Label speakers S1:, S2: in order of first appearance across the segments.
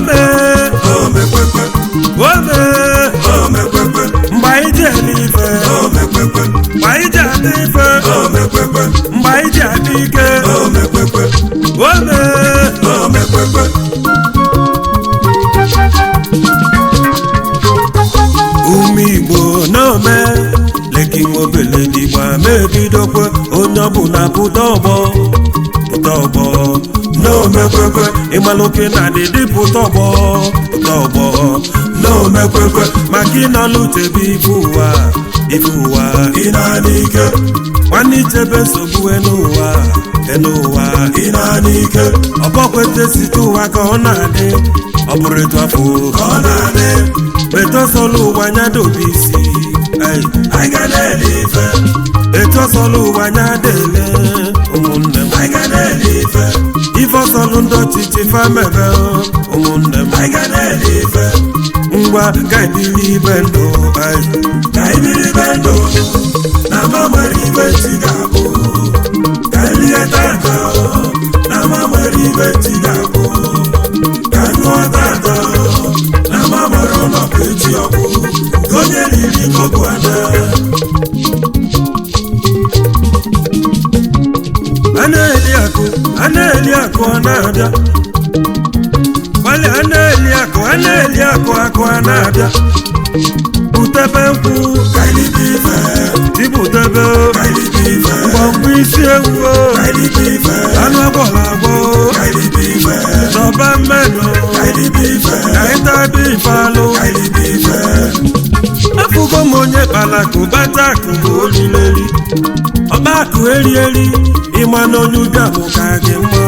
S1: Ome
S2: Omekwekwe.
S1: Ome
S2: Omekwekwe.
S1: Mgbe anyị ji ele ife.
S2: Omekwekwe.
S1: Mgbe anyị ji adị ife.
S2: Omekwekwe.
S1: Mgbe anyị ji adị ike.
S2: Omekwekwe.
S1: Ome
S2: Omekwekwe.
S1: Ume Igbo na-ome leki nwobele digba ma ebidokwe onye ọbụla pụta ọgbọ pụta ọgbọ na-omekwekwe ịgbalụke na adịdị pụta ọgbọ pụta ọgbọ na-omekwekwe maka ịnọlutebe ife ụwa ife ụwa
S2: Ị na-anị ike.
S1: Nwanne ichebe nsogbu n'ụwa n'ụwa.
S2: Ị na-anị ike.
S1: Ọbọkwete site ụwa ka ọ na-adị ọ bụrụ etu afọ
S2: Ka ọ na-adị.
S1: Etosọla ụwa anya dobe isi. Ei,
S2: Anyị ga na-eli ife.
S1: Etosọla ụwa anya dele ụmụnne m.
S2: Anyị ga na-eli ife.
S1: Ife ọsọlụ ndị ọchịchị famebe ụmụnne m.
S2: Anyị ga na-eli ife.
S1: Ngwa ka ebili ibe ndụ. Ei,
S2: Ka anyị biri ibe ndụ. Na ma nwere ibe chi ga-abụ. Ka anyị rie tata. Na ma nwere ibe chi ga-abụ. Ka anyị ṅụọ tata. Na ma nwere ụlọ ka echi ọgwụ. Nke onye riri koko ana.
S1: A na-eli akụ, a na-eli akụ, ọ na-abịa. Wale, a na-eli akụ, a na-eli akụ, akụ a na-abịa. Butebe nkwụ.
S2: Ka anyị libe ife.
S1: Tibutebe.
S2: Ka anyị libe ife.
S1: Mgbọmgbọ isi ewu o.
S2: Ka anyị libe ife.
S1: Anụ agbọla agbọ.
S2: Ka anyị libe ife.
S1: Zọba mmenụ.
S2: Ka anyị libe ife.
S1: Ka anyị tabi ife alụ.
S2: Ka anyị libe ife.
S1: Afụgo m onye kpara akụ bata akụ bụ olileli ọkpa akụ erieri ịma na onye ụbịam ka gị mma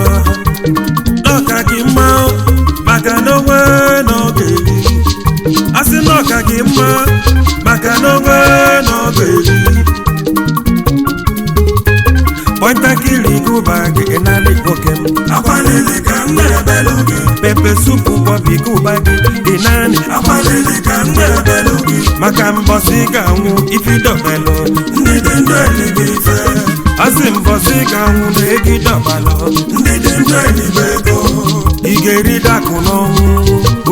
S1: n'ọka gị mma maka na onwe na ọ ga-eri asị na ọka gị mma maka na onwe na ọ ga-eri pọntakịrị gụba gị naanị nwoke m.
S2: Akwalili ka m na-ebelu gị.
S1: Pepe supu bọbi gụba gị dị naanị.
S2: Akwalili ka m na-ebelu gị.
S1: Maka mbọsị ga-anwụ ifidobelụ.
S2: Ndị dị ndụ elibe ife.
S1: Asị mbọsị ga-anwụ na egidọbalụ.
S2: Ndị dị ndụ elibe ego.
S1: Ị ga-eri dakụ n'ọnwụ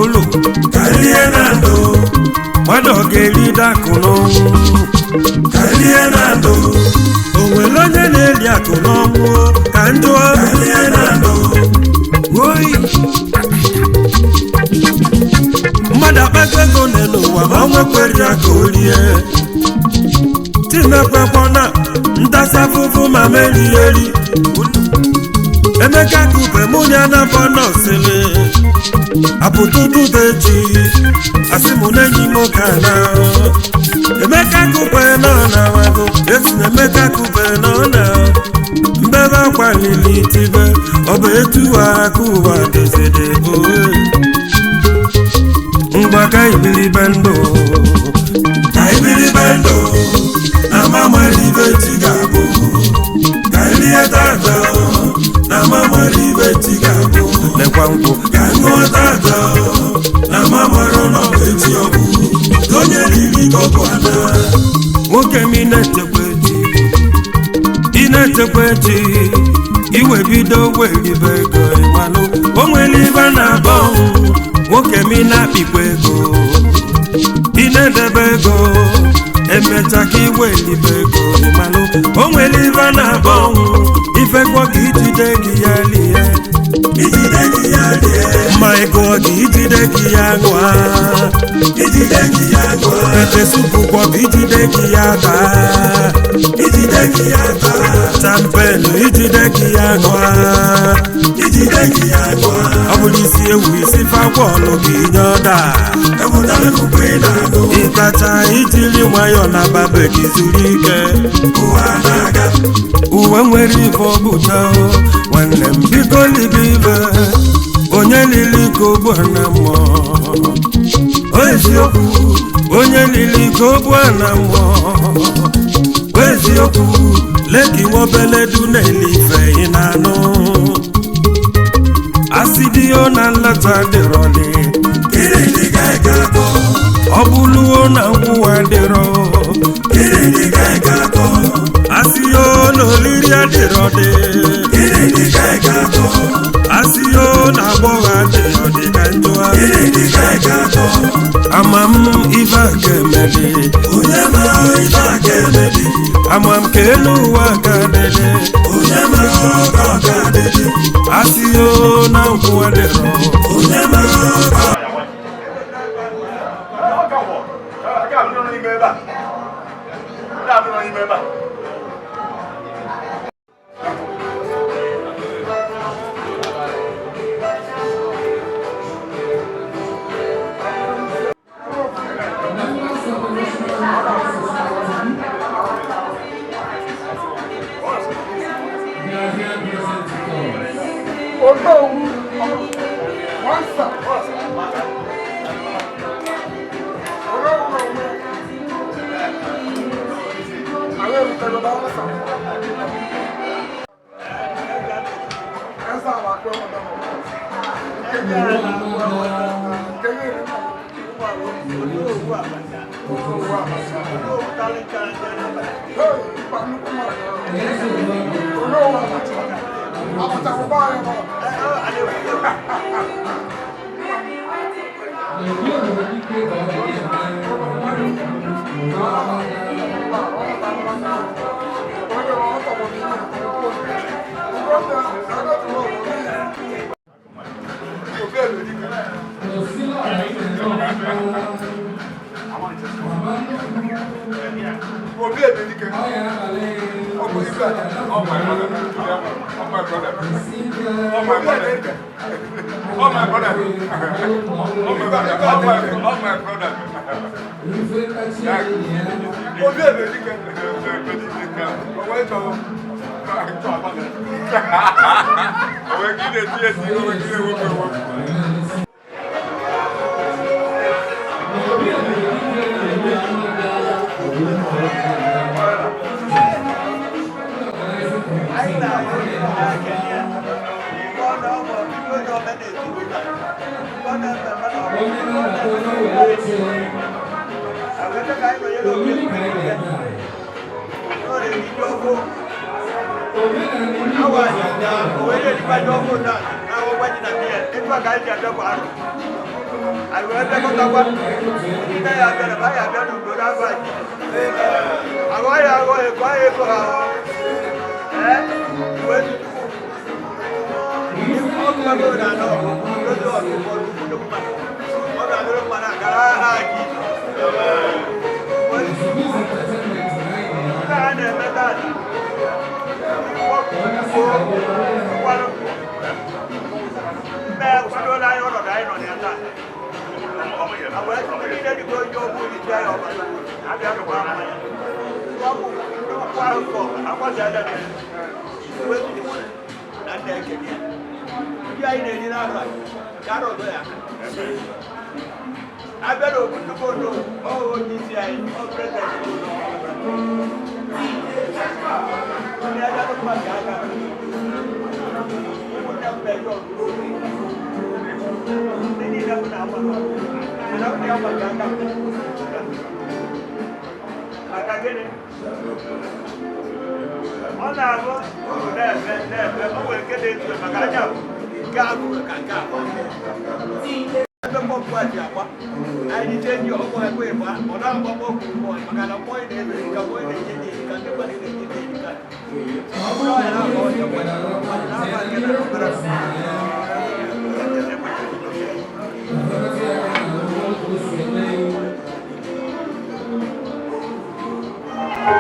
S1: ụlọ.
S2: Ka lie na ndụ.
S1: Mmadụ ọ ga-eri dakụ n'ọnwụ?
S2: Ka lie na ndụ.
S1: O nwere onye na-eli akụ n'ọnwụ ka ndụ?
S2: Ka lie na ndụ.
S1: Oyi, mmadụ akpata ego n'elu ụwa ma o nwekwere ya ka o rie timekwekwo na ntasa afụfụ ma merie eri. Emeka kube mụ ya na bọnọsịlị apụtụtụta echi asị mụ na enyi m ka na Emeka kube nọ na wago esi na Emeka kube nọ na mbebe akwalili tibe ọ bụ etu aka ụwa dozede oe. Ngwa ka ibilibe ndụ.
S2: Ka ibiribe ndụ. Na ma nwere ibe chi ga-abụ. Ka lie tata. Na ma nwere ibe chi ga-abụ.
S1: Lekwa nkwụ.
S2: Ka ṅụọ tata. Na ma nwere ụlọ ka echi ọgwụ. Nke onye riri koko ana.
S1: Nwoke m, ị na-echekwa echi, ị na-echekwa echi iwe bido welibe ego ịmalụ o nwere ibe na-abọ ọnwụ. Nwoke m, ị na-akpịkwa ego, ị na-edebe ego emecha ka iwelibe ego ịmalụ o nwere ibe na-abọ ọnwụ ifekwa ka ijide gị ya lie.
S2: Ijide gị ya lie.
S1: Ma ego gị ijide gị ya ṅụa.
S2: Ijide gị ya ṅụa.
S1: Pepe supu kwọ bụ ijide gị ya taa.
S2: Ijide gị ya taa.
S1: Champenu ijide gị ya ṅụa.
S2: Ijide gị ya ṅụa.
S1: Ọ bụrụ isi ewu isi fagwọlụ gị nye ọda.
S2: Ewutara m mgbe ị na-agụ.
S1: Ịtacha ijiri nwayọọ na babe gị zuru ike.
S2: Ụwa na-aga.
S1: Uwe nwere ife ọbụcha o, nwanne m biko libe ibe onye lili ka ogbu na mmụọ. Eziokwu, onye lili ka ogbu na mmụọ. Eziokwu, leki nwobeledu na-eli ife ị na-anụ asidio na nleta dịrọli.
S2: Gịnị dị ka ị ga-akọ?
S1: Ọ bụluo na nkwụwa dịrọ.
S2: Gịnị dị ka ị ga-akọ?
S1: Asio na olili adịrọdị.
S2: Gịnị dị ka ị ga-akọ?
S1: Asio na agbọghọ adịrọdị ka njọ. Elu ụwa ka dịdị.
S2: Onye mara ka ọ ga adịdị.
S1: Asị o na nkwụ adịrọ.
S2: Onye mara ka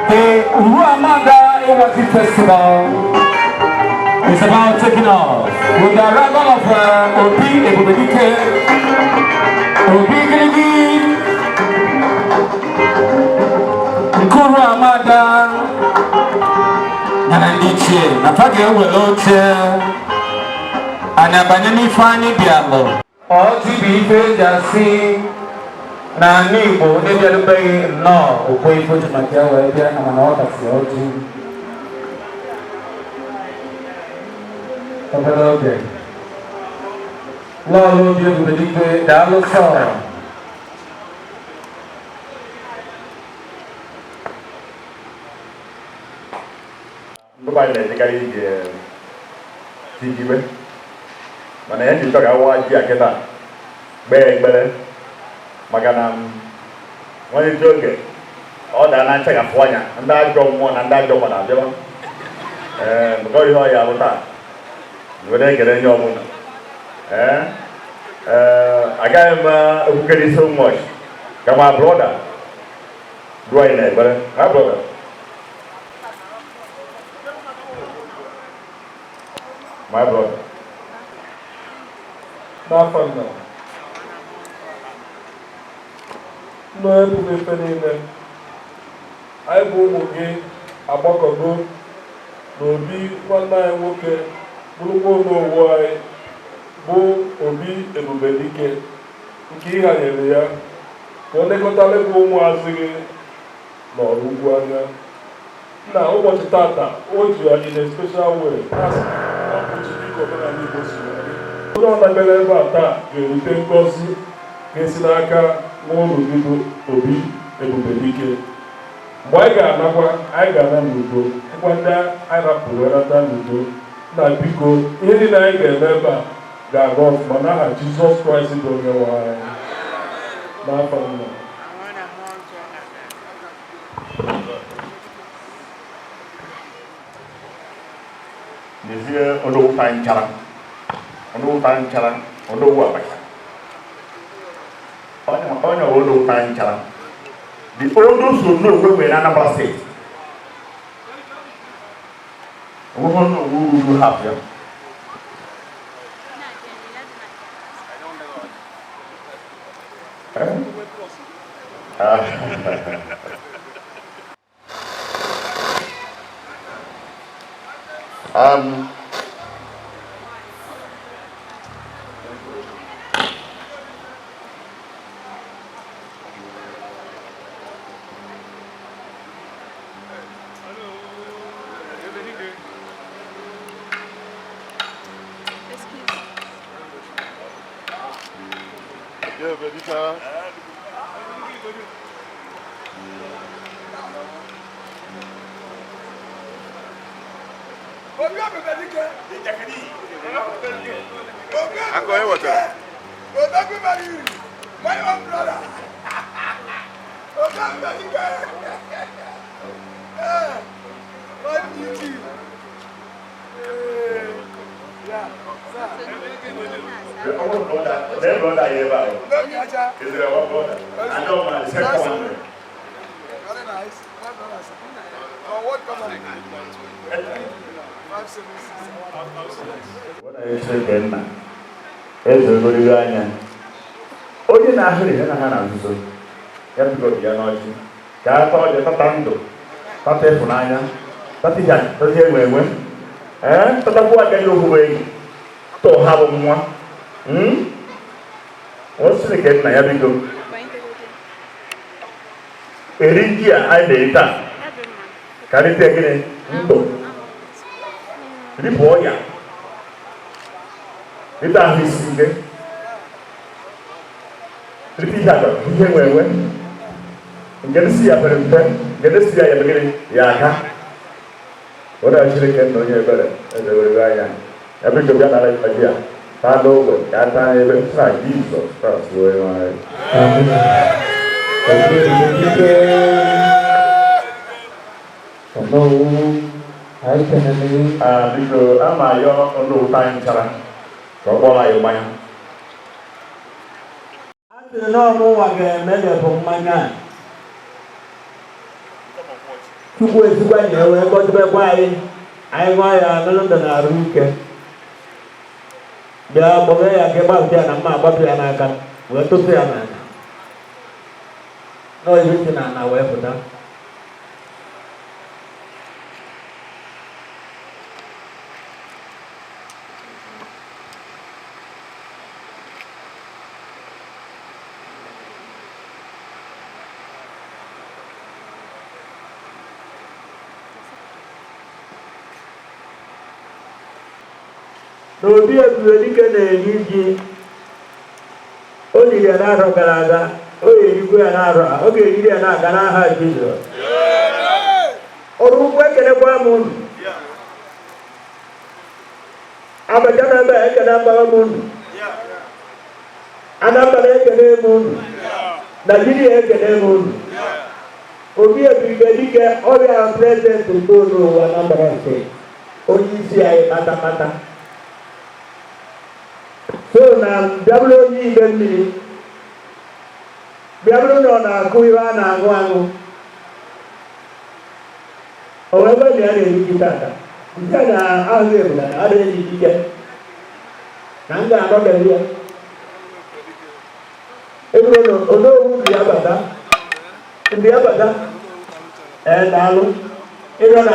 S3: The Uruamada Iwaji Festival is about taking off with the arrival of Obi Ebubedike, Obi Girigi, Nkuru Amada, na ndị ichie na fa ga-ewere oche anyị abanye n'ife anyị bịalụ. Ọjị bụ ife eji asị na ala Igbo onye bịarubeghị nnọọ okwe ife oji maka ya wee bịa mana ọ kasị ọjị obere oge. Lọọlụ Obi Ebubedike, daalụ sọ.
S4: Ndị be anyị na-ejekarị ije tijibe, mana ihe njichọ ga-awa ji a kịta kpee ekpere maka na nwanne oge Ọ daa na nchaghafụ anya ndị ajọ mmụọ na ndị ajọ mmadụ abịawa. Ee, maka ihe ọ ya bụ taa were ekele nye ọbụla. Ee, ee, agaghị m ekwukere so much ka my brother duo anyị na ekpere. My brother. My brother.
S5: N'afọ nna, nna onye pụrụ ife niile, anyị bụ ụmụ gị agbakọgo n'obi nwanne anyị nwoke, bụrụkwa onowu anyị bụ Obi Ebubedike, nke ị hanyere ya ka o lekọtara gị ụmụazị gị n'ọrụ ugwu anya. Nna, ụbọchị tata o ji ya in a special way na-asị na ọ bụ chi dịka omenala Igbo si wee dị. Onye ọ na-abịara ebe a taa ga-erute ngọzi ga-esi n'aka nwa ụlọ gị bụ Obi Ebubedike. Mgbe anyị ga-anakwa, anyị ga-ana n'udo, ngwa ndị anyị rapụrụ wee nata n'udo. Na biko, ihe niile anyị ga-eme ebe a ga-aga ọfụma n'aha Jizọs Kraịst bụ onye nwe anyị. N'afọ nna.
S4: N'ezie, onowu ta nchara, onowu ta nchara, onowu abacha, onye onye ọ onowu ta nchara, the oldest onowu enwere na Anambra State. Onweghị onowu ruru half ya. Eh? Ah.
S2: My own brother. Obi Ebubedike. Eh, my PG. Eh, yeah, sir.
S4: Their brother here, ebe a.
S2: N'obi aja.
S4: Is there one brother? I know man, the second one.
S2: Very nice. Well done, sir. What company? 576.
S4: Chineke nna eze ogologo anya onye na-ahụ ihe na ha na nzuzo ya biko ya n'ọjị ka a taa ọjị, tata ndụ, tata ịfụnanya, tata ihe, tata ihe enwe enwe, ee, tatakwu agaghị okwuwe enyi tụ ha bụ nwa o. Chineke nna ya biko eri ji a anyị na-eri taa, karịta gịnị ndụ, ripụ ọya, rite ahụ isi ike, rite ihe akara, ihe enwe enwe, nke ndị si ya pere mpe, nke ndị si ya ya gịnị ya aka. Onye Chineke nna onye ebere eze were anya ya biko bịa nara ji a taa n'ogbe ka a taa n'ebe na Jizọs Kraịst wee nwe anyị.
S3: Obi Ebubedike, Onowu, anyị kenele gị.
S4: Ah, biko, ama ayọ ọnụ ụta anyị nchara ka ọ kpọrọ anyị mmanya.
S6: A sịrị na ọmụnwa ga-emeghepụ mmanya a. Chukwu esikwa na ya wee gọzibekwa anyị, anyị ṅụọ ya nụrụ ndụ na arụ ike. Bịa kpọghe ya ka ịgbapụta ya na mma, agbapụ ya n'aka wee tụtụ ya n'ala. Nọọ ibe si n'ala wee pụta. Na Obi Ebubedike na-eri ji, o riri ya n'arọ gara aga, o ga-erikwa ya n'arọ a, ọ ga-eriri ya na-aga n'aha Jizọs. Ọrụ ugwu, ekelekwa m unu. Abacha na ebe a, ekele mgbagha m unu. Anambra, ekele m unu. Naijiria, ekele m unu. Obi Ebubedike ọbịa president nke Onowu Anambra State, onye isi anyị kpatakpata. So na bịabụrụ onye ibe mmiri, bịabụrụ na ọ na-akụ ihe a na-aṅụ aṅụ, o wee gwa na ya na-eri ji tata nke na ahụ ebula na adịghị ike na m ga-anọdebe ya eburu na Onowu ndị abata ndị abata. Ee, daalụ. Ịrịọ na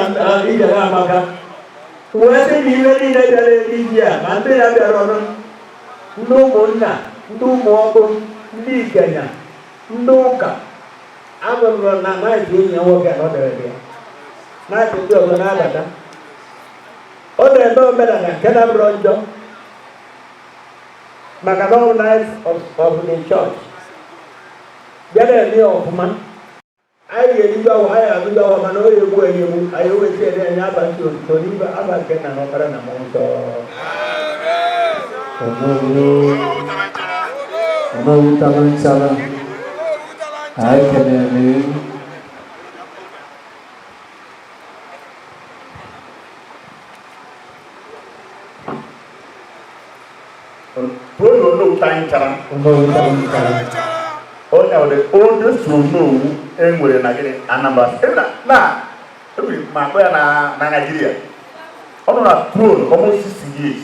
S6: ijere amaka wee sị na ihe niile bịara eri ji a, ma ndị ya bịara ọnụ, ndị ụmụnna, ndị ụmụ ọkụ, ndị ikenya, ndị ụka anụrụ na night enyi ya nwoke anọdebe ya, night ndị ọzọ na-abata. Ọ na-eme omenala nke na-abụrụ njọ, maka na ọ night of the church bịa na-eme ya ọfụma. Anyị ga-eriju ahụ, anyị agụju ahụ, mana ọ egbu anyị egbu anyị ewesi ede anyị aba ntị otuto n'ibe aba nke nna na ọkara na mmụọ nsọ.
S3: Onowu, Onowu tara nchara, anyị kelere.
S4: Tụọ Onowu ta nchara.
S3: Onowu tara nchara.
S4: Onye ahụ, the oldest Onowu e nwere na gịnị, Anambra State. Na ebiri ma akpọ ya na Nigeria. Ọ nọ na throne almost 60 years.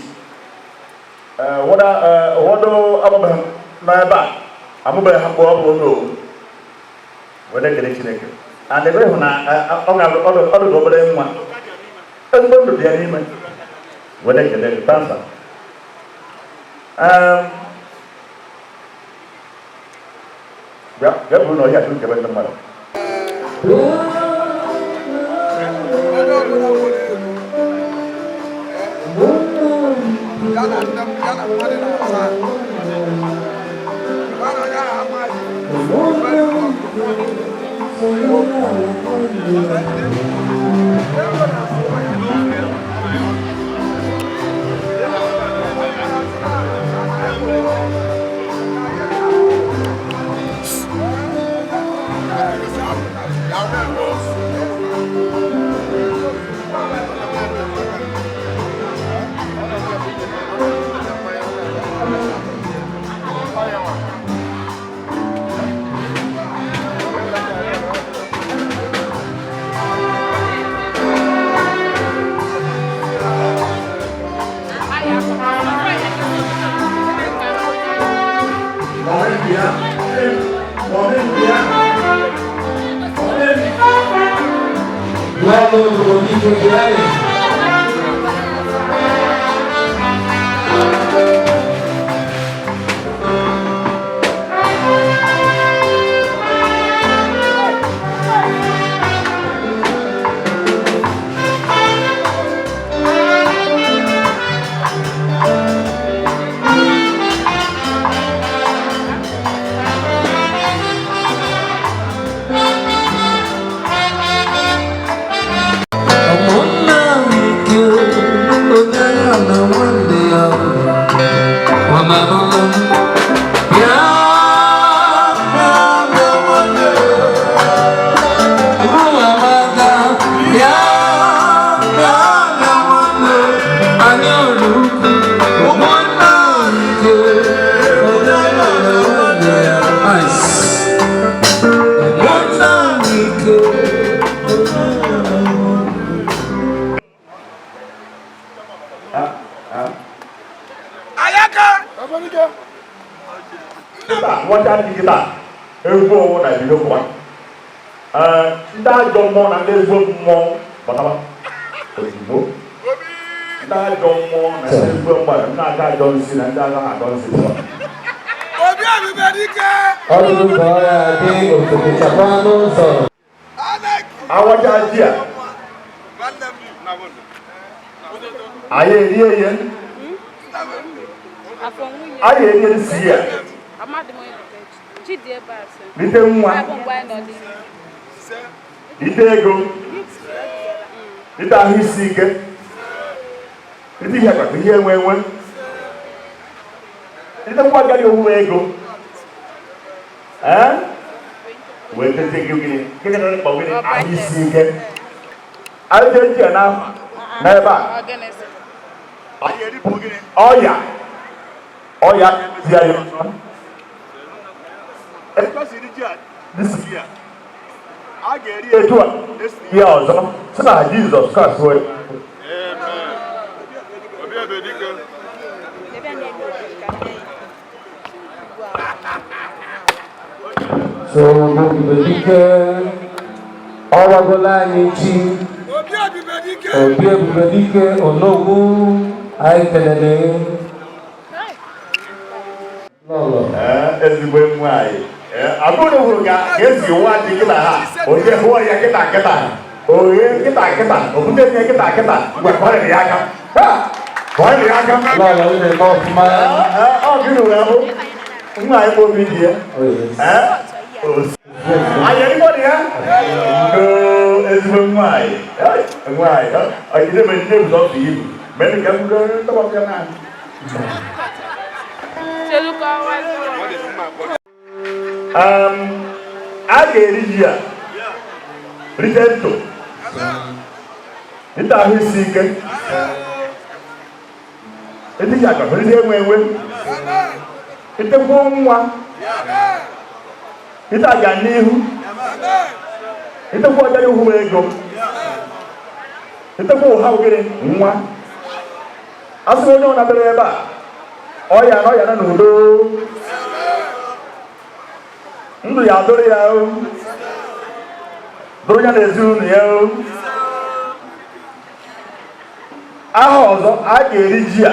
S4: Ụfọdụ amụbeghị nọ ebe a, amụbeghị ha mgbe ọ bụ Onowu. Wee na-ekele Chineke. And ebe hụ na ọ ga-alụ ọdụ ka obere nwa, ezigbo ndụ dị ya n'ime. Wee na-ekele gị, tansa. Bịa bịa, bụrụ na ọhịa tụrụ nkebe ndị mmadụ.
S7: Onye ọbụla nwere ego ya na nne m ya na mmadụ na-asa ahụ. Mmadụ onye ahụ amaghị very good. Ego na-asụ ya.
S3: Lọ́lọ́ olùkọ́ bíárì. Ụmụnna nke onye agha na nwanne ya ọ na-anụlụ bịa bịa bịa nwanne Ụmụamaka, bịa bịa bịa nwanne anyị ọrụ ukwu. Ụmụnna nke onye agha na nwanne ya. Ice. Ụmụnna nke onye agha na nwanne.
S7: Ayaka!
S4: Kịta nwata dị kịta egwu ọnwụ na ebido pụwa. Ee, ndị ajọ mmụọ na ndị ezigbo mmụọ bataba ozugbo. Ndị ajọ mmụọ na ndị ezigbo mmadụ, ndị aka ajọ nsị na ndị aka ajọ nsị pụwa.
S7: Obi Ebube Dike!
S3: Ọ bụrụ ka ọ ya dị ofeke chakwa n'ụzọ.
S4: Awacha ji a,
S7: Nwanne m.
S4: anyị erie ihe,
S8: Afọ nwunye.
S4: anyị erie nsi ya,
S8: Amadị m onye bụ Chidi ebe a sị.
S4: rite nwa,
S8: Abụ mgbe anyị nọ n'ime.
S4: rite ego, rite ahụ isi ike, rite ihe akpakọ ihe enwe enwe, rite nwa agaghị owuwe ego. Ee, Wee tete gị gịnị gịnị na mkpa gịnị ahụ isi ike. Anyị ga-eji ya n'ebe a. Ọya ọya emezi anyị ọzọ. A ga-eri etu a ihe ọzọ sị na Jizọs Kraịst wee.
S3: So Ebubedike ọwagola anyị chi. Obi Ebubedike Onowu anyị kelere lọlọ.
S4: Ezigbo nwaanyị abụrụ hụrụ ka esi nwa dị kịta ha onye hụọ ya kịta kịta oghe kịta kịta obute ya kịta kịta mgbe kọrịrị ya aka kọrịrị ya aka.
S3: Lọlọ ị na-eme ọfụma.
S4: Ọ gịnị wee hụ nwaanyị bụ obi dị ya. Anyị erigbo dị ya ezigbo nwaanyị nwaanyị ọjide mere ndị ebuzo ọfụ ibu mere ka m tọgbọ ya naanị. A ga-eri ji a rite ntụ rite ahụ isi ike etiji akpa rite enwe enwe ritekwuo nwa rite aga n'ihu ritekwu ọjọọ ihu ego ritekwu ụha ogere nwa. A sị onye ọ na-abịara ebe a ọya na ọya na n'udo ndụ ya dụrụ ya o dụrụ ya na ezinụlọ ya o. Aha ọzọ a ga-eri ji a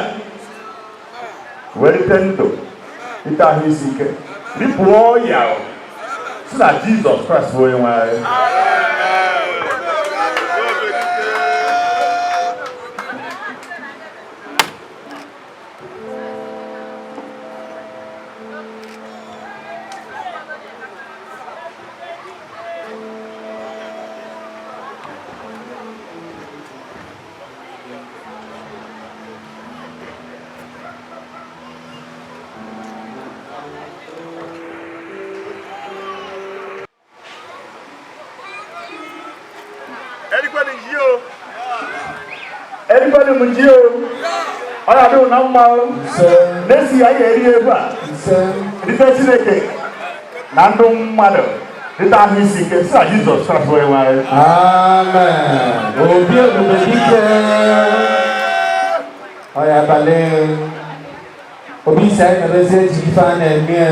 S4: wee rite ndụ rite ahụ isi ike ripụọ ọya o si na Jizọs Kraịst bụ onye nwe anyị. Erikwenu m ji o ọ ga-adị na mma o n'esi ya ga-eri ebe a rite Chineke na ndụ mmadụ rite ahụ isi ike si na Jizọs Kraịst onye nwe anyị.
S3: Amen. Obi Ebubedike ọya abalị obi isi anyị na-emezi eji ife a na-eme ya.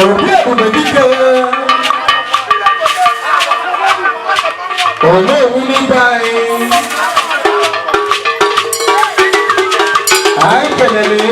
S3: Obi Ebubedike Onowu n'ibe anyị anyị kelere.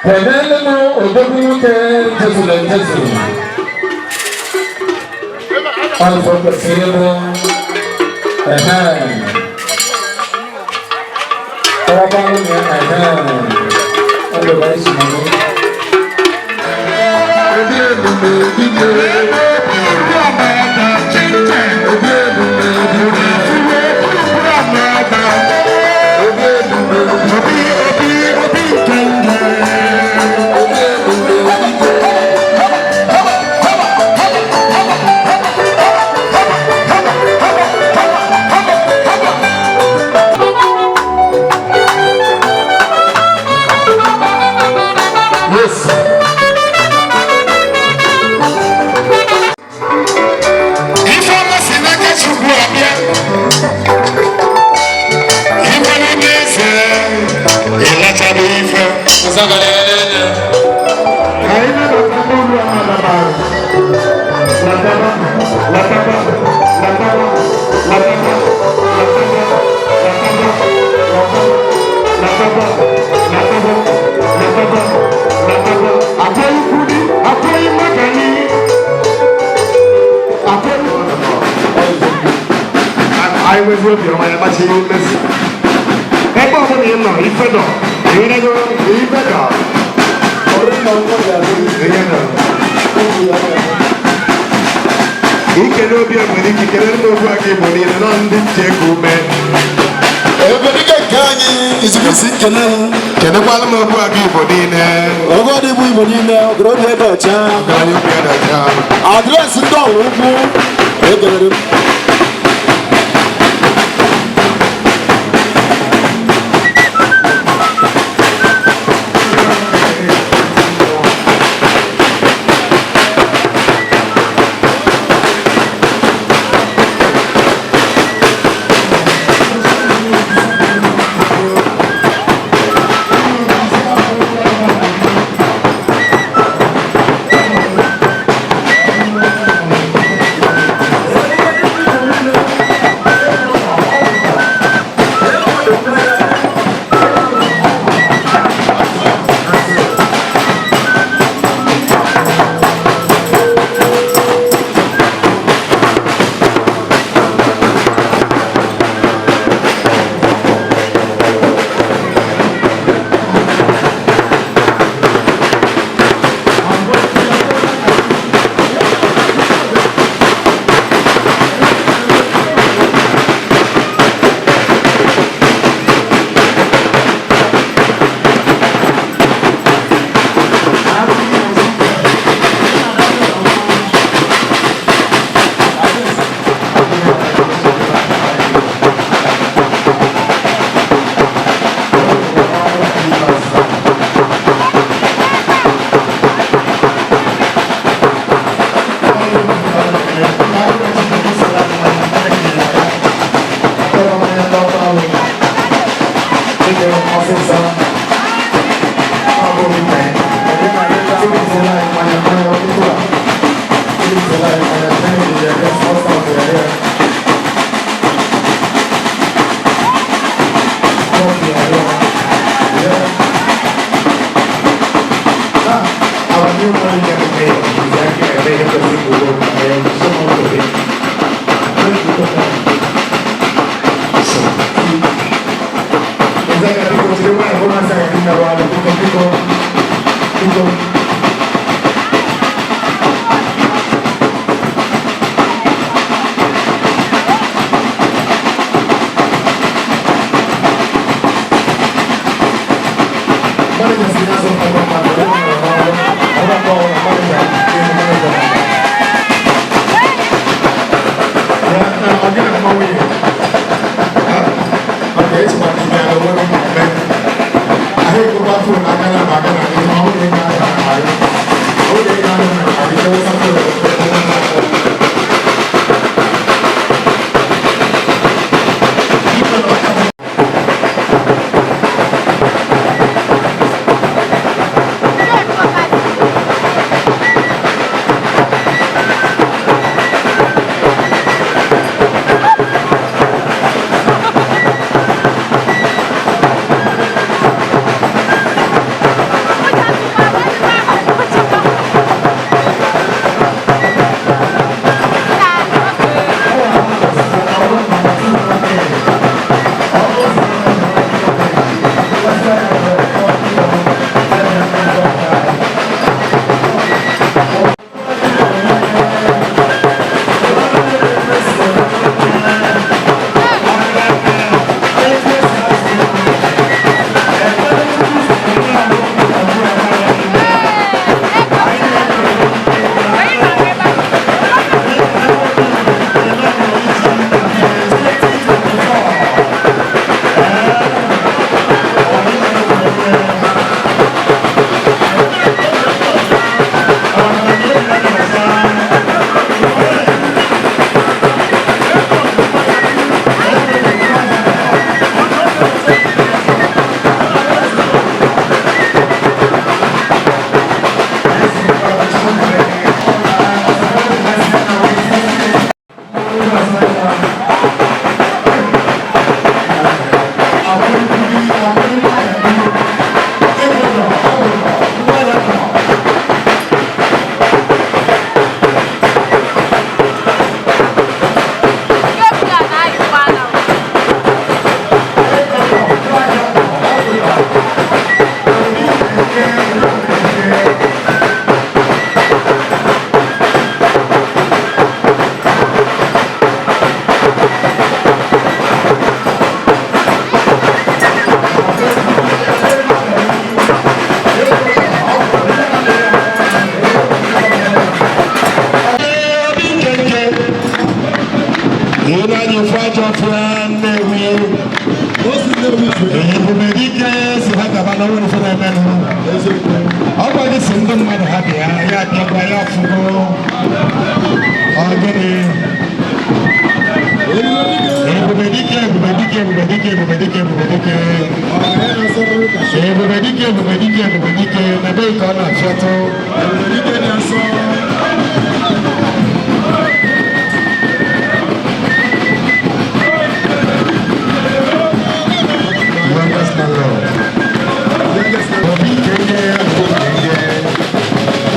S3: Kenele m odogwu nwoke jezuru ejezu. Ọzọ kwesịrị ịbụ ehe. Ọgbalụ na ehe. Ọlụba isi na mụ.
S7: Obi Ebubedike Obi Ebubedike Obi Ebubedike.
S9: Werezie obiọma ya gbachi mmezi. Ebe ọbụla ị nọ, ife nọ, ịwerego ife nọ. Ihe nọ. Ikele obi Ebubedike, kelere m okwu aka Igbo niile nọ ndị ji eku ume.
S10: Ebubedike nke anyị izugisi nkele.
S9: Kelekwala m okwu aka Igbo niile.
S10: Ogo dị bụ Igbo niile, ọgọrọ obi ede ọcha.
S9: Ọgaranya obi ede ọcha.
S10: Adreesị ndị ọrụ ukwu ekelere m.
S9: Ebubedike si ha gaba na nwere ụfọdụ emenụ. Ọ gwa gị si ndị mmadụ ha bịa, ya bịakwa ya afụgo. Ọ gịnị? Ebubedike, Ebubedike, Ebubedike, Ebubedike, Ebubedike. Ebubedike, Ebubedike, Ebubedike, na ebe ka ọ na-afịatụ. Youngest landlord. Obi Kenge, Obi Kenge.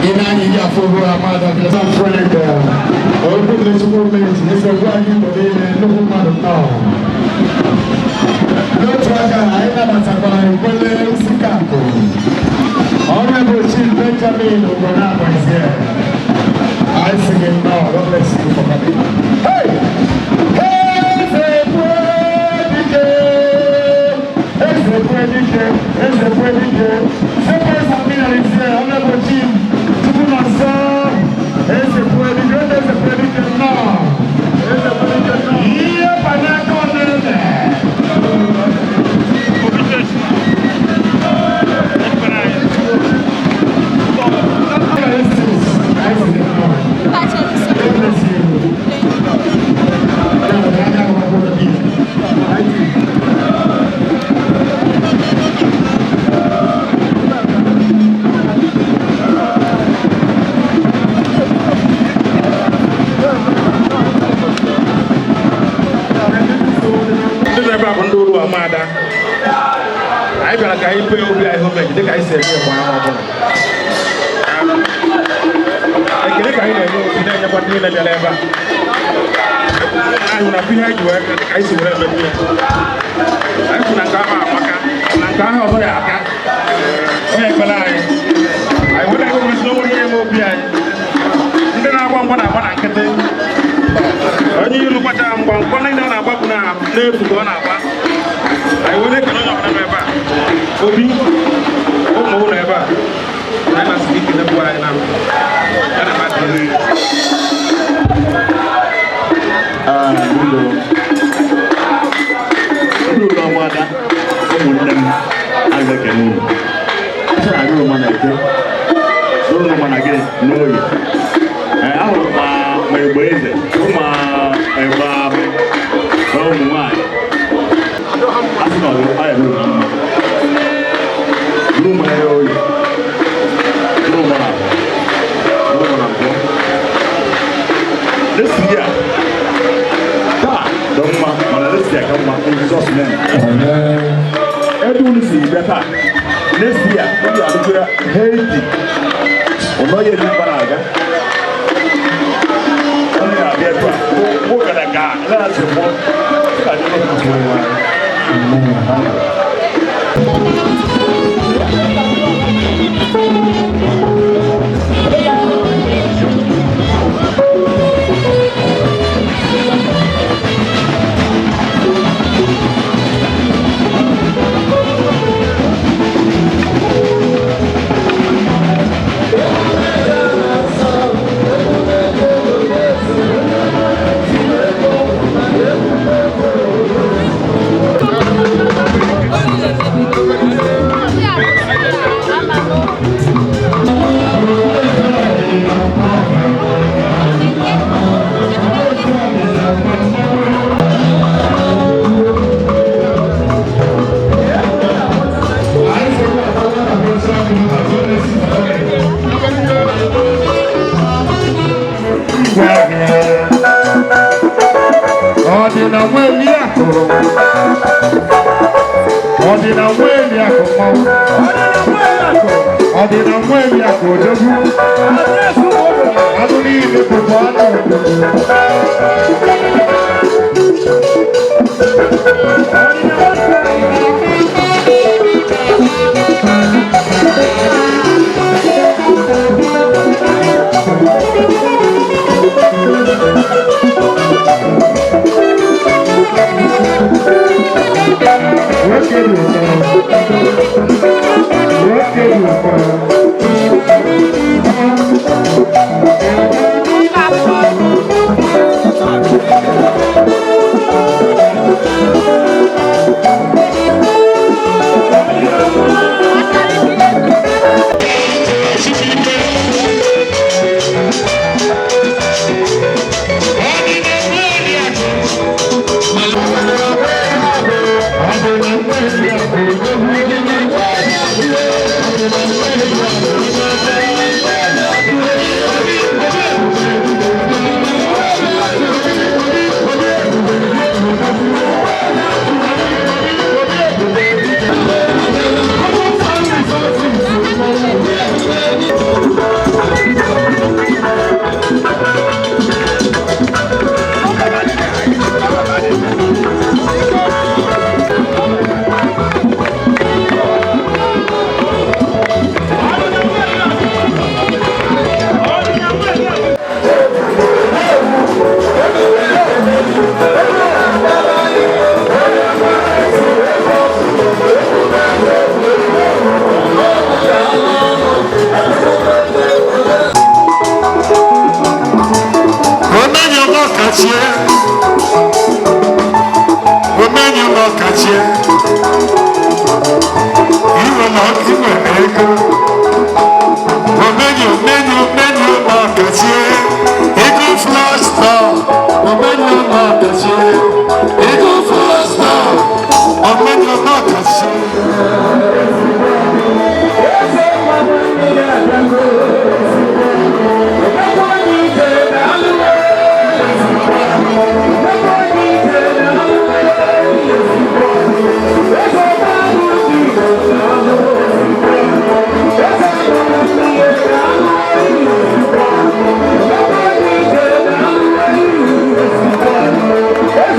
S9: Ị na-anya ihe afọ ohu amada bịa Frank okwu na-echukwu mmeri na-esogbu anyị Igbo niile, nnukwu mmadụ nnọọ. N'otu aka anyị nabatakwara Ekwele Osikakụ ọrụ ebe Chief Benjamin Ogonabọzie. Anyị sị gị nnọọ. God bless you for coming. Hey! Eze Kwedike! Eze Kwedike! Eze Kwedike! Sepe Samina is here, Honorable Chief Chukwunonso. Eze Kwedike, Eze Kwedike nnọọ. Eze Kwedike nnọọ. Ihe banyere ọnene. God bless you.
S11: Ndị nọ ebe a bụ ndị uru amaada. Anyị bịara ka anyị pee obi anyị homage dịka anyị si eme mgbe ahụ ọbụla. Ekele ka anyị na-enye obi, na-enyekwa ndị niile bịara ebe a. Anyị hụrụ na ihe anyị ji wee bịa dịka anyị si were emebu ya. Anyị kwuru na nke ahụ amaka, na nke ahụ ọzọ ya aka onye ekpere anyị. Anyị were ego gosi na onwe onye na-eme obi anyị. Ndị na-agba mgba na-agba na nkịtị. Onye ilu gbacha mgba mgba niile ọ na-agba bụ n'efu ka ọ na-agba. Anyị were ekele onye ọbụla nọ ebe a. Obi ụmụ ụlọ ebe a, anyị na-asị gị ikele bụ anyị na ya na mmadụ niile.
S4: Ndị ụlọ ọmụada, ụmụnne m, anyị na-ekene unu. Sị na agụrụ ma na eke, n'ụlọ ma na gịnị n'oyi. Ee, ahụrụ m ma egbe eze, ma egbe abụ, na ụmụ nwaanyị. A sị na ọ bụ anyị ruru na mma. Ruru ma ya oyi, ruru ma na abụọ, ruru ma na abụọ. This year, taa dị mma, mana this year ka mma in Jesus' name. Ebe unu si bịa taa, next year, unu ga-adịkwa healthy. Ụnọ ya eji mkpa na-aga. Unu ga-abịa ebe a, mụ gara ga, laghachi mụ, ka dị n'otu onwe anyị.
S9: Ọdịna nweli akụ. Ọdịna nweli akụ mmanwụ. Ọdịna nweli akụ odogwu. Anụ niile bụkwa anụ obodo. Nwoke dị ụtọ. Nwoke dị ụtọ. Omenye ọkachie. Omenye ọkachie. Iwe na iwe ego. Omenye omenye omenye ọkachie. Ego flash star. Omenye ọkachie. Ego flash star. Omenye ọkachie.
S7: Thank you.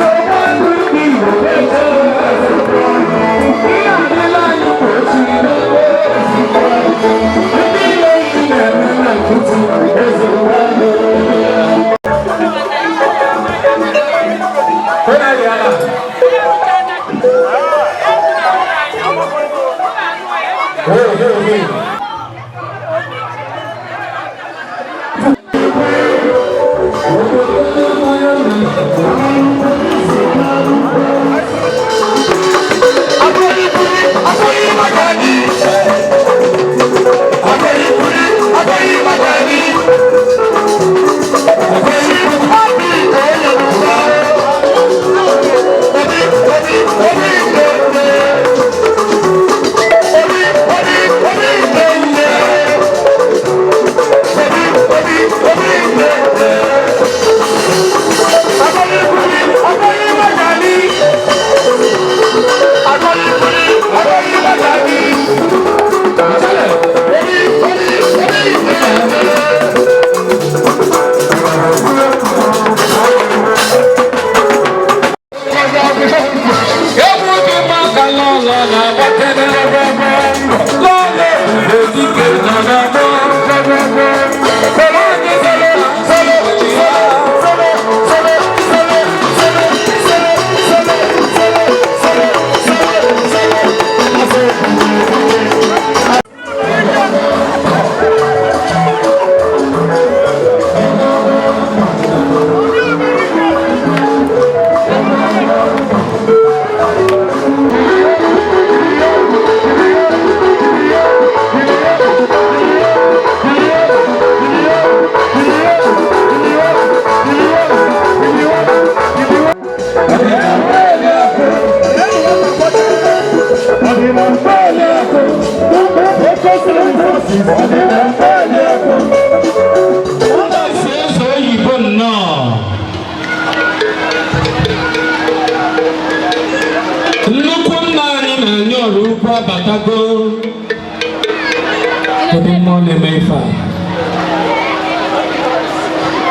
S3: Abatago. Kedu mmụọ na-eme ife a?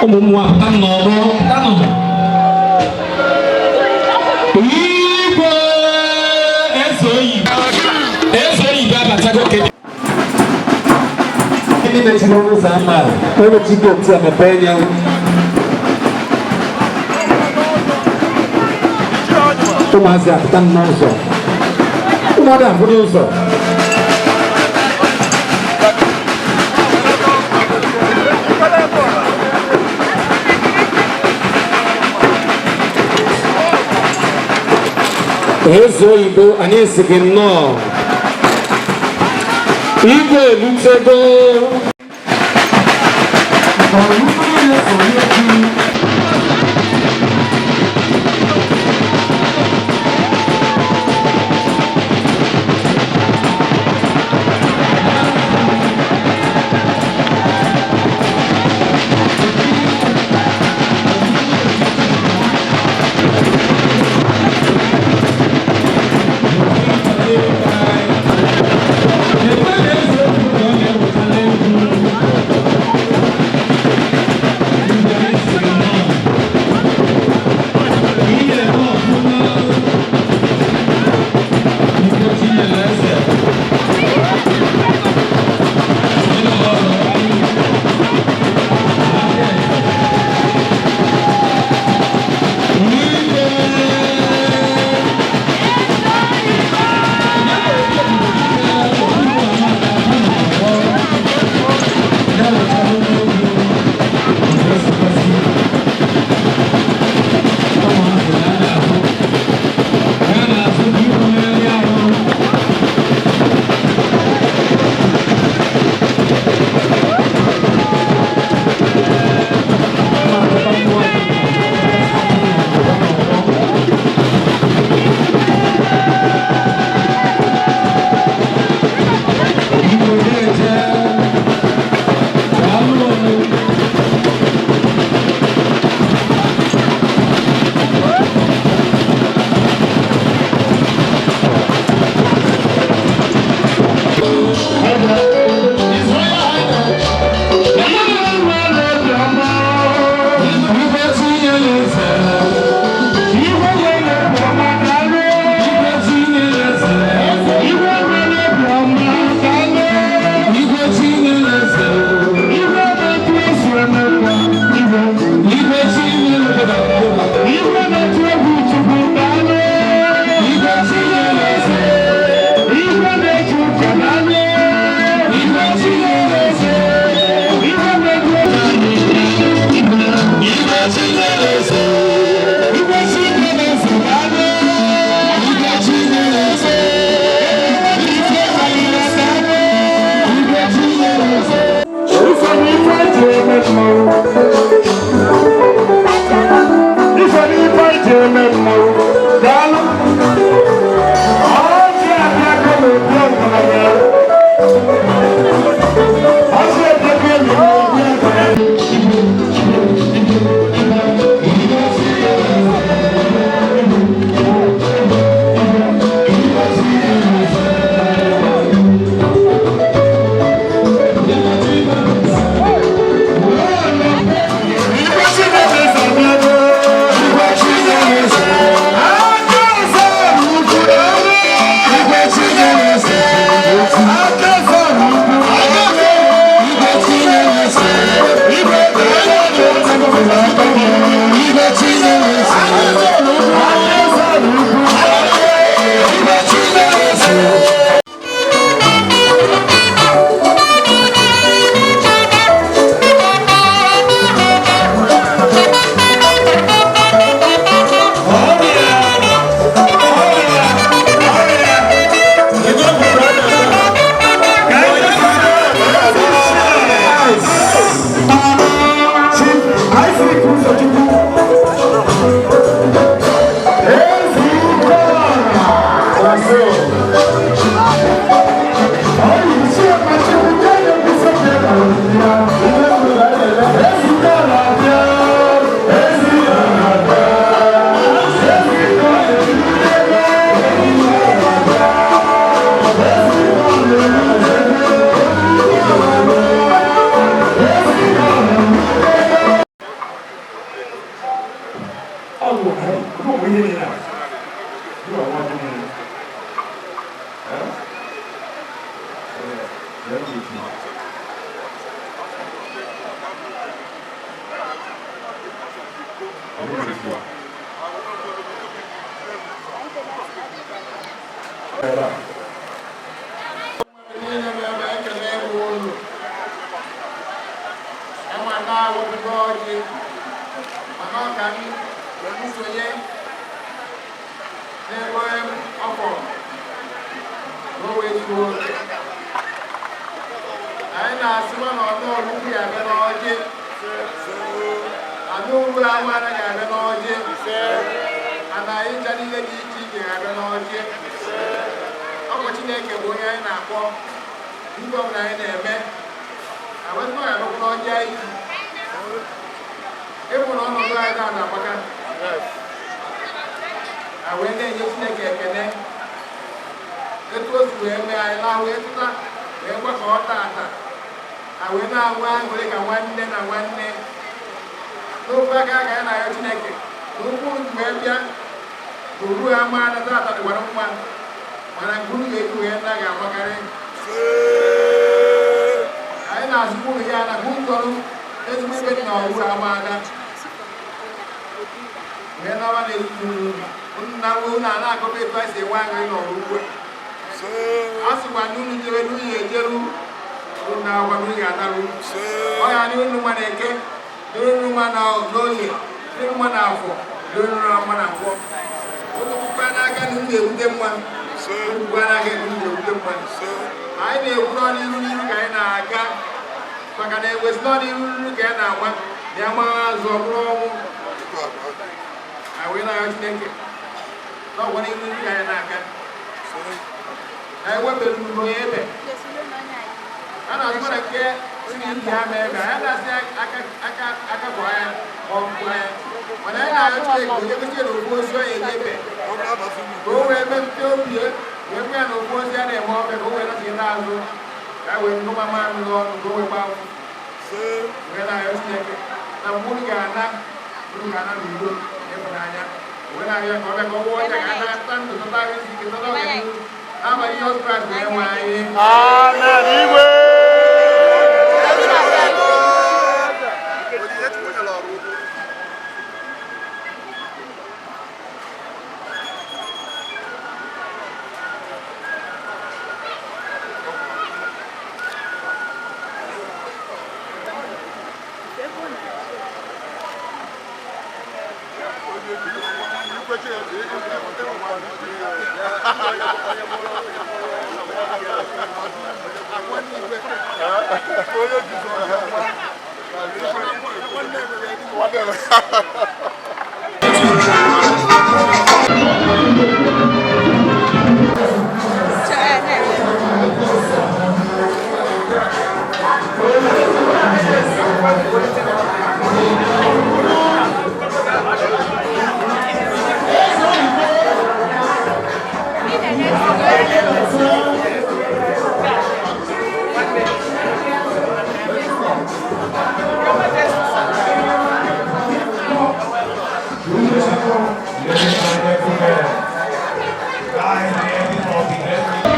S3: Ụmụ mmụọ apụta n'ọgbọ, pụtanụ. Igwe eze oyibo. Eze oyibo abatago kedu? Ndị mechiri ọnụ ụzọ ama a, emechi gate a mepee ya. Ụmụazị apụta n'ụzọ. Ụmụada afụ n'ụzọ. Eze oyibo, anyị si gị nnọọ. Igwe elutego.
S4: Ọ bụ bụ ihe niile a. Gị nwa nwa ọjị niile. Eh? Eh, ya bụ isi. Ọ bụ isi. Ebe a.
S12: Anyị na-asịkwa na ọnụ ọgụgụ ya abịa n'ọjị, anụ ugwu ahụ anaghị abịa n'ọjị, ana anyị ncha niile dị iche iche ga-abịa n'ọjị. Ọ bụ Chineke bụ onye anyị na-akpọ igwe ọbụla anyị na-eme awetụkwa ya abịakwa n'ọjị anyị ji ịbụ na ọnọdụ anyị na-agbaka a wee na-enye Chineke ekele etu o si wee mee anyị lahụ etụta wee gbakọọ tata a wee na-anwe aṅụrị ka nwanne na nwanne n'ofe aka ka anyị na-arịọ Chineke na ụkwụ wee bịa na oru ha maa na tata dịkwara mma, mana nke unu ga-eji wee nna ga-amakarị. Anyị na-azụkwa unu ya na ụzọrụ ezigbo ibe dị na ọrụ ama ada wee nawa na ezinụlọ unu na unu a na-akọta etu anyị si enwe aṅụrị n'ọrụ ugbu a. A sịkwa na unu jere n'unye ejeru unu na-agwa unu ga-anarụ ọ ya dị unu mma na eke, dịrị unu mma na n'oye, dịrị unu mma na afọ, dịrị unu mma na nkwọ. Unu kwukwa n'aka na unu na-ewute mma, unu kwukwa n'aka na unu na-ewute mma. Anyị na-ekwu nọ n'iru n'iru ka anyị na-aga, maka na ewesi nọ n'iru n'iru ka anyị na-agba na ya gbagha azụ ọ bụrụ ọnwụ. Anyị wee na-arịọ Chineke n'ọgwa n'iru n'iru ka anyị na-aga. Anyị wepụrụ ugo ya ebe a na-azụ na nke si na ndị ha mee ebe anyị na-asị aka bụ anya ma ọ bụ anya, mana anyị na-arịọ Chineke onye gosi na ofu ozi ọ ya enye ebe ka o wee mepụta obi ya wee kwe ya na ofu ozi a na-eme ọbịa ka o wee nọchite azụ ka wee ngụma mamịrị ọnụ ka o wee gbaa wee na-arịọ Chineke na mgbe unu ga-ana unu ga-ana n'udo na ịhụnanya wee na-arịọ ka ọ bịa ka ọ gwọọ ọcha ka a na-ata ndụ tata ahụ isi ike tata ọganihu n'abalị Jizọs Kraịst wee nwe anyị.
S4: Amen. Igwe.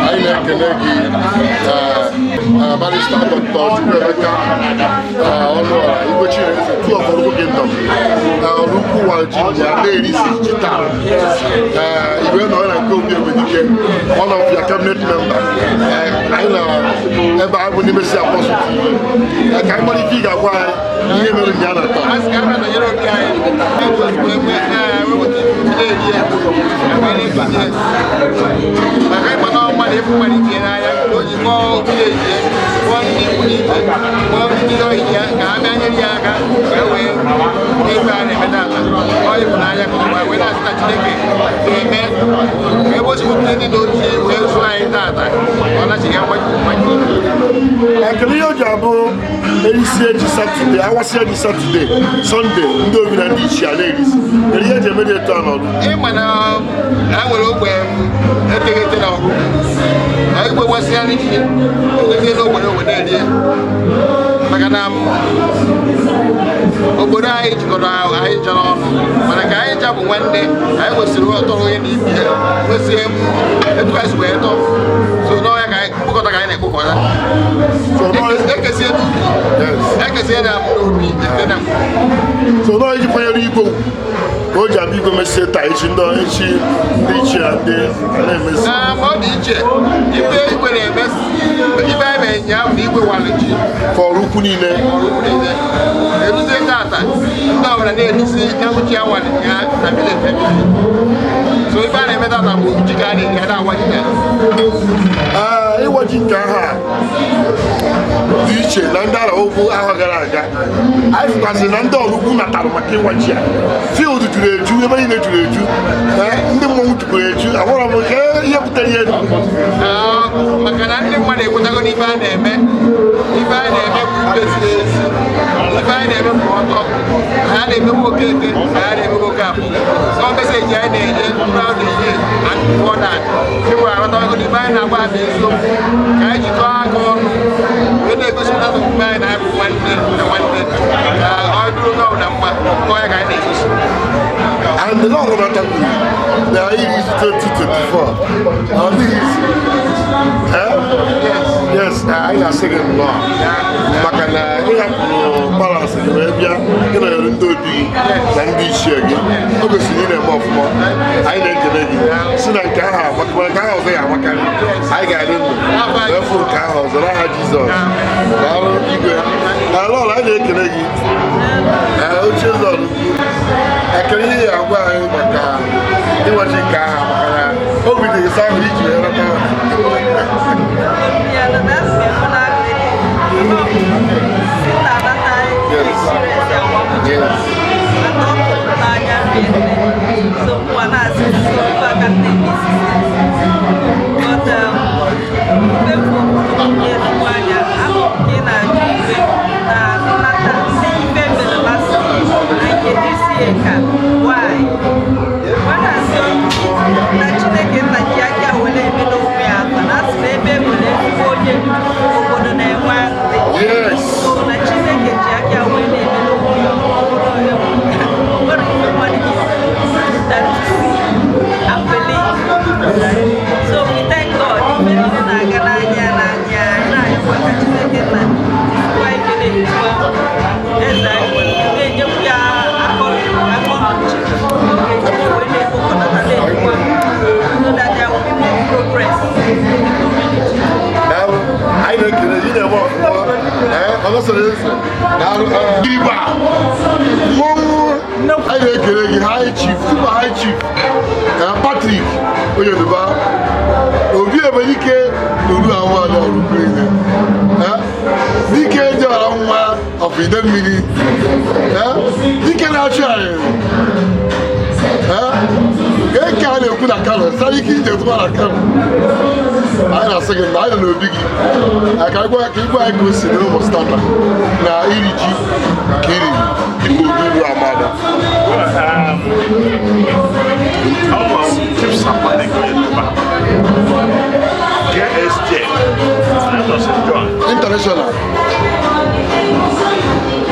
S10: Anyị na-ekele gị, Barrister Dr. Chukwuemeka Ọnụọra Igwe Chineze two of Orukwu Kingdom, Orukwu wara ji ya na-erisi ji taa. Igwe nọ na nke Obi Ebubedike, one of your cabinet member. Anyị na ebe a bụ n'ime si Apostle TV. Ka anyị mara ife ị ga-agwa anyị ihe mere ya na taa.
S12: A sị ka a nọnyere obi anyị etu o si wee nwee na-eri ya wee na-etinye maka ịgba n'ọnwa na ịfụ mmadụ itinye n'anya o ji kpọọ obi na-ejie kpọọ ndị ikwu na ibe kpọọ ndị ọyị ya ka ha bịa nyere ya aka ka e wee ebe a na-eme tata ọ ịfụnanya ka ọ gba wee na-asị na Chineke ga-eme ka ebe o si wepụta ndị na ochie wee zụọ anyị tata ọ nachighị mgbaji mgbaji.
S10: Ekele ihe o ji abụ erisi eji Satọde, awasị eji Satọde, Sọnde, ndị obi na ndị ichie a na-erisi. Kedu ihe eji eme dị etu a n'ọrụ?
S12: Ịma na ha nwere ogbe eteghete na ọgụ na igwe gbasịa n'iji egozie n'ogbe n'ogbe na-eri ya maka na obodo anyị jikọrọ anyị chọrọ ọnụ mana ka anyị ncha bụ nwanne. Anyị nwesịrị ọtọrọ onye na ibi ya nwesie etu anyị si wee tọ so n'ọhịa ka anyị mkpokọta ka anyị na-ekpokọta ekesie n'ubi, ekesie na n'obi, eke na
S10: So nọọ iji kwanyere igwe ugwu ka o ji abịa igwe mesie taa, echi ndị echi, ndị ichie na ndị a na-emesi.
S12: Na ma ọ dị iche, ife igwe na-eme, ife anyị mere nyaa bụ na igwe wara ji
S10: fọrọ ukwu niile.
S12: Ọrụ ukwu niile eruzie tata, ndị ọbụla na-eruzi na nwuchi ya wara ya na village village. So ife a na-eme tata bụ ji ka a na-eri, a na-awa ji na
S10: Ee, ịwa ji nke aha a dị iche na ndị ara okwu ahụ gara aga. Anyị fụkwazị na ndị ọrụ ukwu natara maka ịwa ji a, field juru eju, ebe niile juru eju. Ee, ndị mmọnwụ jukwuru eju. Ahụrọ m nke ihe butere ihe.
S12: Ah, maka na ndị mmadụ ekwetago n'ife a na-eme. Ife a na-eme bụ ikpe ziri ezi, ife a na-eme bụ ọtọ. Anyị na-emegbu Okeke, anyị na-emegbu Okafọ. So message anyị na-enye throughout the year and before that, people aghọtago n'ife anyị na-agwa ha bụ eziokwu, ka anyị jikọọ aka ọnụ wee na-egosipụta na omume anyị na-abụ nwanne na nwanne, ka ọ dịrị onye ọbụla mma nke ọnya ka anyị na-egosi.
S10: And the Lord natakwuru na iri isi 2024, ọ dịghị isi. Eh? Yes, anyị na-asị gị nnọọ maka na ị hapụrụ palace gị wee bịa ịnọnyere ndị obi gị na ndị ichie gị. O gosiri ị na-eme ọfụma. Anyị na-ekele gị si na nke ahụ amaka, mana nke ahụ ọzọ ya amakarị. Anyị ga-adị ndụ wee fụ nke ahụ ọzọ n'aha Jizọs. Daalụ, igwe na lọl. Anyị na-ekele gị. Ee, oche eze ọlụkwu, ekele ihe ya agwa anyị maka ịnwachi nke ahụ, maka na obi dị gị sọ ahụ iji wee nata.
S13: Yeah, that's So mụ na-asị so ife aka nne m isi, but ife mfụ ezigbo anya ahụ ka ị na-ajụ ife na nnata ndị ife mere last year na nke this year ka why ọ na-asị na Chineke nna ji aka were eme n'onwe ya afa na asị na ebe e nwere ezigbo onye ndu, obodo na-enwe aṅụrị. So na Chineke ji aka wee na-eme n'onwe ya. Ọ bụrụ onye o nwere ife mmadụ ga-eme than to see and believe. So we thank God. Ife niile na-aga n'anya n'anya. Anyị na-ayọkwa ka Chineke nna jisikwa ike na-ejikwa eze anyị nwere, na-enyekwu ya akọ akọ na uche ọ ga-eji wee na-ekpokọnata na-ejikwa, so that there will be more progress in the community.
S10: Daalụ, anyị na-ekele gị, na-eme ọfụma. Ee, ọlọsọrọ eze, daalụ. Ee, Gidigba mmọnwụ, anyị na-ekele gị, high chief, super high chief, ee, Patrick Onyeduba, obi Ebenike na Oru Anwụ ọrụ niile. Ee, dike jọrọ nwa of Idemmili. Ee, dike na-achụ anyị. Ee, nke a na-ekwu na Kano sara ike ije tụba na Kano. Anyị na-asị gị na anyị nọ n'obi gị ka anyị gwa ka igwe anyị ka o si n'ụbọchị tata na iri ji ka iriri dịka obi uru amada.
S4: Chief Sir Patrick Oyeduba, KSJ, Knight of St. John.
S10: International.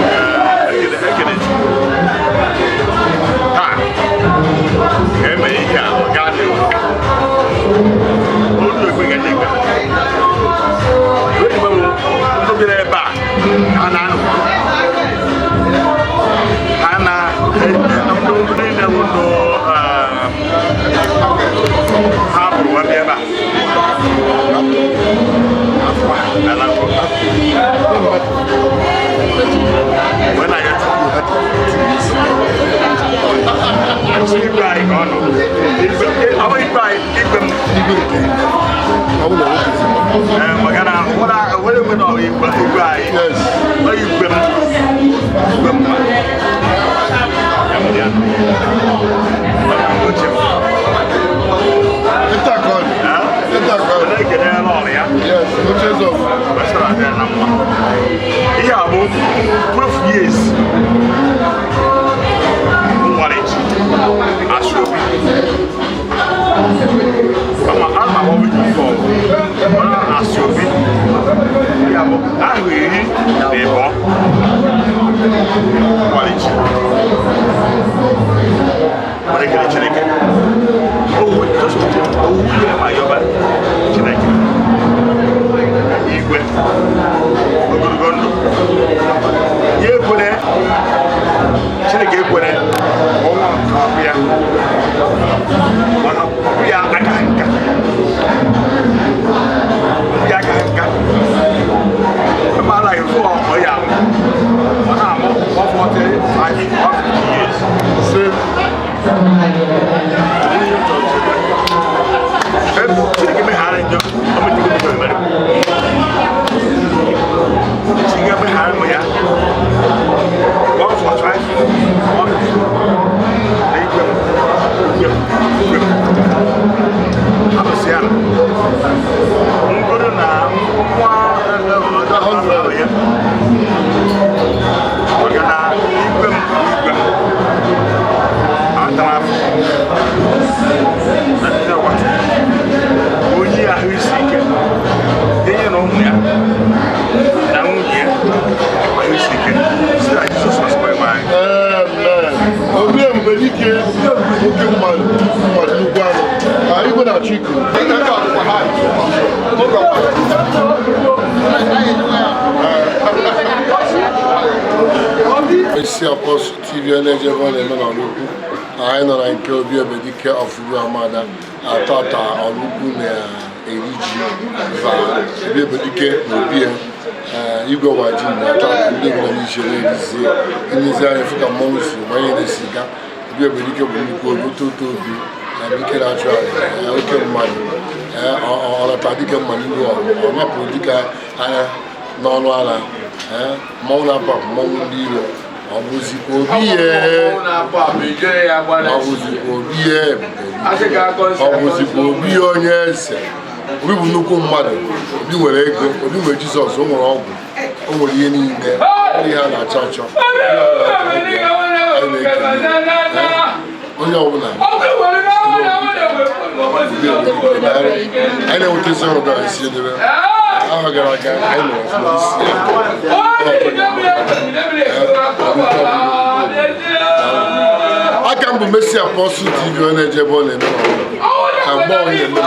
S4: Ekele Chukwu. Taa, ka eme ihe a, ọ gaa n'ihu. Olu ekwe ga na-ekpe. Ekpe bụ ndị bịara ebe a, ha na-anọ. Ha na ndị niile bụ ndị ha bụrụ nwa bịa ebe a. Afọ a, ala nkụ. Wee na-ayọ Chukwu. Igwe anyị ka ọ nọ. Ọ bụ igwe anyị, igwe m.
S10: Igwe nke ọ bụ na nwoke.
S4: Ee, maka na ụfọdụ enwe na ọ bụ igwe igwe anyị. Ọ igwe m. Igwe m ma. Ya bụ ya. Oche m.
S10: Ịta ka ọ dị. Ịta ka ọ dị.
S4: Na-ekele lọọlụ ya.
S10: Yes, oche eze ọfụ.
S4: Gbasara adịrị na mma. Ihe a bụ 12 years nwere ji asụ obi. Ama ama ọ bụ ji ọ na-asụ obi. Ya bụ ahụ 12 nwere ji. Were ekele Chineke. Owu owu ihe ma yọba Chineke. Igwe ogologo ndụ. Ya ekwere Chineke ekwere ọnwa ọkụ ya. Mana ọkụ ya aka nka. Ya aka nka. Ebe a na-efu ọ ya amụ. Ọ na-amụ 145, 150 years. Chineke meghara njọ, ọ metụrụ njọ mere. Chineke meghara mụ ya. 145, 150. Na igwe m, igwe m, igwe m. Abụsị ya. Ngoro na nwa ọdọ ya. Maka na igwe m bụ igwe m. Atara afọ. Na ndị agbata. Onye ahụ isi ike. Enye na ụmụ ya. Na nwunye ya. Ahụ isi ike. Site na Jizọs Kraịst bụ onyenwe anyị.
S10: Amen. Obi ebube dike oke mmadụ mmadụ nnukwu anụ. Ah, igwe na-achọ iku. Isi Apostle TV na-eje ebe ọ na-eme n'Ọraukwu. Anyị nọ na nke Obi Ebubedike of Amada atata Oraukwu na-eri ji va Obi Ebubedike na obi ya. Igwe waji na atata ndị nọ n'iche na-erizie elezi anya fụ ka mmọnwụ si manye na-esi ga. Obi Ebubedike bụ nnukwu obi ototo obi na dike na-achụ aja oke mmadụ. Ọ nata dike mma n'ihu ọgụ, ọ napụrụ dike anya n'ọnụ ara. Mmọnwụ na-apụ apụ, mmọnwụ ndị iro. Ọ bụzikwa obi ya, ọ bụzikwa obi ya, ọ bụzikwa obi ya onye eze. Obi bụ nnukwu mmadụ. Obi nwere ego, Obi nwere Jizọs, o nwere ọgwụ, o nwere ihe niile, ihe a na-achọ achọ. Anyị na-ekele onye ọbụla. Anyị na-enwetazi ọnọdụ a isi edebe ahụ gara aga anyị nọrọ ọfụma isi ya. Aka m bụ Mercy Apostle TV onye na-eje ebe ọ na-eme n'ọrụ. Ka mgbe ọ na-eme.